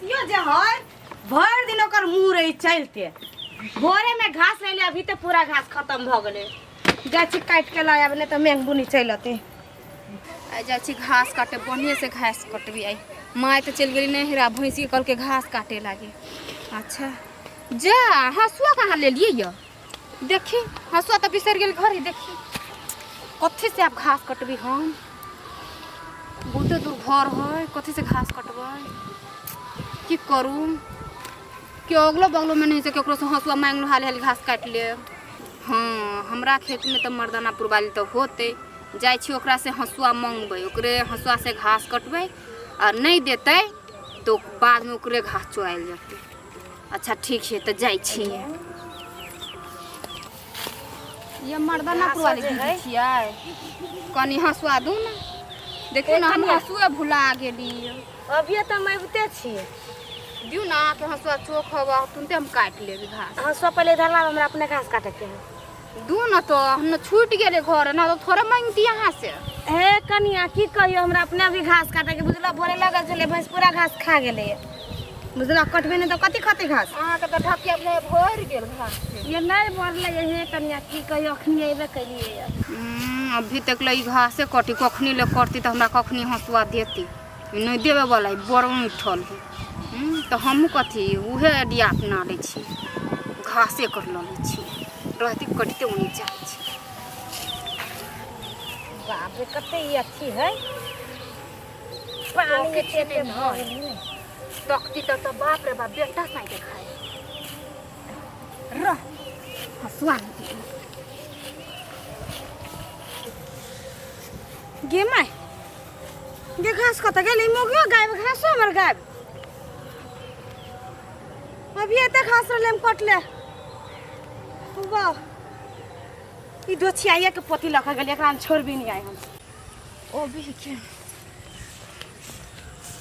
भैंसियो जे है भरि दिन ओकर मुँह रही चलते। भोरे में घास ले ले, अभी तो पूरा घास खत्म भ गेलै। जाइ छी काटि के लऽ आयब, नहि तऽ मेघ बुनी चलि अतै। आइ जाइ छी घास काटे, बढ़िएँ से घास कटबी आइ। माय तऽ चलि गेली नैहरा, भैंसी कहलकै घास काटे लागे। अच्छा जा, हँसुआ कहाँ लेलियै यऽ? देखी, हँसुआ तऽ बिसरि गेल घरे। देखी कथी से आब घास कटबी हम? बहुते दूर घर है, कथी से घास कटबै? की करू कि अगलो बगलोमे नहि छै ककरोसँ हँसुआ माँगि लू, हाली हाली घास काटि लेब। हँ, हमरा खेतमे तऽ मर्दाना पुरवाली तऽ होतै। जाइ छी ओकरासँ हँसुआ मँगबै, ओकरे हँसुआसँ घास कटबै, आ नहि देतै तऽ बादमे ओकरे घास चोरायल जेतै। अच्छा ठीक छै, तऽ जाइ छियै। ये मर्दाना घासो पुरवाली जे दीदी है। छियै, कनि हँसुआ दू ने। देखियौ ने, हम हँसुए भुला गेली। अभिये तऽ हम अबिते छियै। दियौ ने अहाँके हँसुआ, चोख हवा तुरन्ते हम काटि लेब घास। हँसुआ पहिले इधर लाब, हमरा अपने घास काटैके है। दू ने तऽ, हम ने छूटि गेलै घर, ने तऽ थोड़े मांगती अहाँ से। हे कनिया, की कहियो, हमरा अपने अभी घास काटैके बुझलऽ। भोरे लगल छलै, भैंस पूरा घास खा गेलै बुझलऽ। कटबे नहि तऽ कथी खतै घास? अहाँके तऽ ढकिया बुझाइ भरि गेल घास से। ये नहि बढ़लै। हे कनिया, की कहियो, अखनी अयबे केलियै। अभी तक ले ई घासे कटी, कखनी ले कटती तऽ हमरा कखनी हँसुआ देती? ई नहि देबे वाला है, बड़ उठल है। तऽ हमहूँ कथी उहे आइडिया अपना लै छी, घासे कर लऽ लै छी, रहती कटिते ओनी जाइ छी। बाप रे, कते ई अथी है पानी तकै एते छियै एते ने। भऽ गेलै ने। तकती तऽ बाप रे बाप, बेटा साइ के खाइ रह, हँसुआ नहि दियौ। गे माय गे, घास कतऽ गेलै? मोगियो गायब, घासो हमर गायब। अभी एते घास रहलै, हम कटले। वाह, ई दोछियाइया के पोती लऽ के गेलै, एकरा हम छोड़बी नहीं आइ हम। ओ भी के गे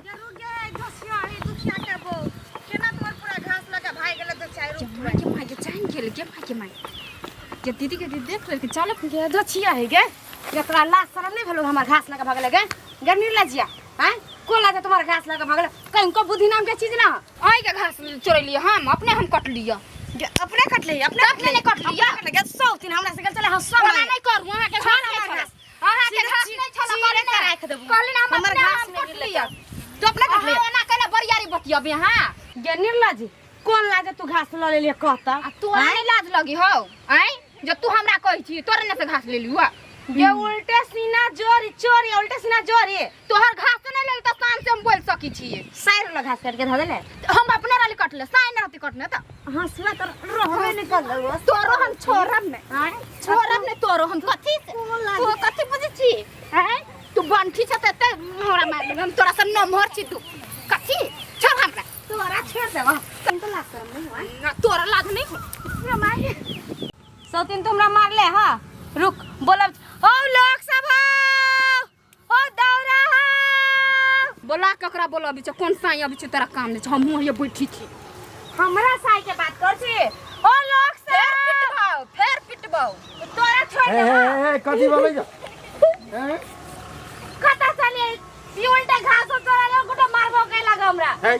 रुक गे, दोछिया, ई दुखिया के बो केना तोर पूरा घास लऽ के भागि गेलै दोछिया? रुक। के माय के माय के, जान गेल। गे माय के माय के, दीदी के दीदी देख लेलकै, चल। गे दोछिया है गे, गे तोरा लाज शरम नहीं भेलो हमर घास लऽ के भगले? गे गे निर्लज्जिया, आँय को लाज तुम्हार घास लऽ के भगले? कहीं को बुद्धि नाम के चीज ना। अहीं के घास चोरेलियै हम? अपने हम कटलियै। गे, अपने कटले, अपने? अपने नहि कटलियै। अपने कटले। गे सौ दिन हमरा से गेल चले हंसुआ ओना मांगे। नहि करू, अहाँके छोड़ घास नहि हमर छल। घास। अहाँके सीधे घास नहि छल। चीरे कहली के ने राखि देबू। कहली ने हम हमर अपने घास हम नहि गिरलै। कटलियै। तू अपने कटले? अहाँ ओना केना बरियारी बतियबै अहाँ? गे निर्लज, कोन लाज तू घास लऽ लेलियै कहता? आ तोरा नहि लाज लगी हौ आँय, जे तू हमरा कहै छी तोरे ने से घास लेलियौ? गे उल्टे सीना जोरी चोरी, उल्टे सीना जोरी। तोहर घास तऽ नहि लेली तऽ शान से हम बोलि सकै छियै। साइर वाला घास काटि के धऽ देले। हम अपने रहली कटले, साइन नहि रहती कटने तऽ। हंसुआ तऽ रहबे नहि करलै। तोरो हम छोड़ब नहि। आँय? छोड़ब नहि तोरो हम। कथी से कोन लाज? तू कथी बुझै छी आँय? तू बंठी छ तऽ एते हमरा मारि लेबे, हम तोरा से नमहर छी। तू कथी? छोड़ हमरा। तोरा छोड़ देबो तन तो लाज शरम नहीं हुआ? ना, तोरा लाज नहीं हो। सौतीन, तू हमरा मारले? हाँ रुक, बोलब। ओ लोग सब हो, ओ दौरा हो। बोला, ककरा बोलबी छ? कोन साई अबै छै? तोरा काम नहि छै, हमहूँ हैया बैठी छी। हमरा साई के बात कर छी। ओ लोग फेर सब पिटबौ, फेर पिटबौ। तोरा छोड़ ए, देबो। ए, ए, कथी बोलै छ? ए, कतऽ चले ई उल्टा घास तोरा लोग गोटा मारबो के लगा हमरा। ए,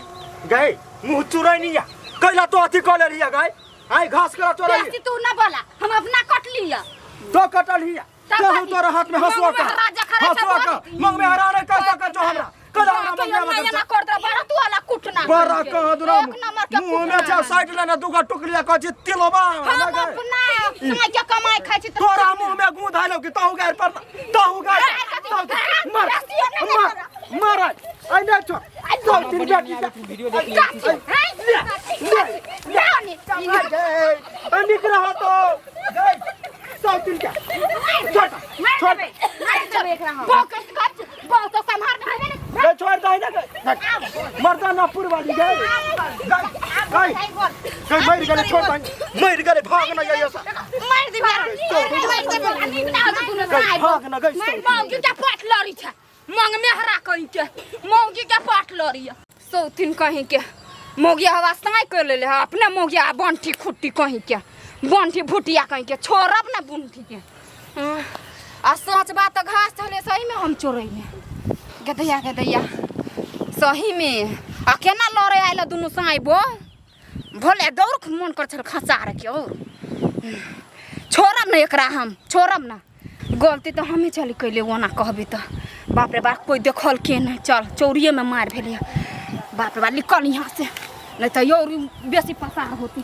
गए मुँह चुरै नहीं या कैला तो अथी कऽ लेलिया गए आइ घास करा तोरा? बेसी तू न बोला, हम अपना कट लिया। तो कटल हिया तब तो कथी? तोरा हाथ में हंसुआ मंग में का हरा जखरा हंसुआ छै का बोल। मंग में हरा नहीं कर सकै छो हमरा कला हमरा के मंग में ना हरा ना कर दे बड़ा तू वाला कुटना। बड़ा कहाँ दुरा एक नंबर के मुँह में कुटना। छा साइड लेना दूगो टुकड़िया कहै छी तिलबा। हम अपना साई के कमाई खाइ छी तऽ तोरा मुँह में गूं धालो कि तहु गार पर तहु गार मर मर मर आई नहीं छोड़ दो तीन बेटी के वीडियो देख ली। ले निक रहा तो गए सौ तीन के छोड़ छोड़। मार देबै एकरा हम। बहुत सम्हार नहीं। गए छोड़ दे ना मर्दाना पुरवाली गए गए गए गए मर गेले, छोड़ दे, मर गेले, भाग ना गए ऐसा। मार देबै, मार देबै। गए भाग ना गए। मौगी के पाट लड़ी छै, मंग में हरा कहीं के मौगी के पाट लड़ी है। सौतीन कहीं के मौगी हवा साई कर लेले है अपने मौगी आ बंठी खुट्टी कहीं के बंठी भुटिया कहीं के, छोड़ब ना बुंठी के। हाँ, आ सच बात तऽ घास छलै सही में हम चोरैले। गदैया गदैया, सही में आ केना लड़े आयल दुनू साँय बो भोले दौड़ मन कर छल खसार के और छोड़ब ना एकरा, हम छोड़ब ना। गलती तऽ हमे चली कैले, ओना कहबी तऽ बाप रे बाप कोई देखल के नहीं। चल चौरिये में मार भेलै। बाप रे बाप, निकल यहाँ से, नहीं तो और बेसी पसार होती।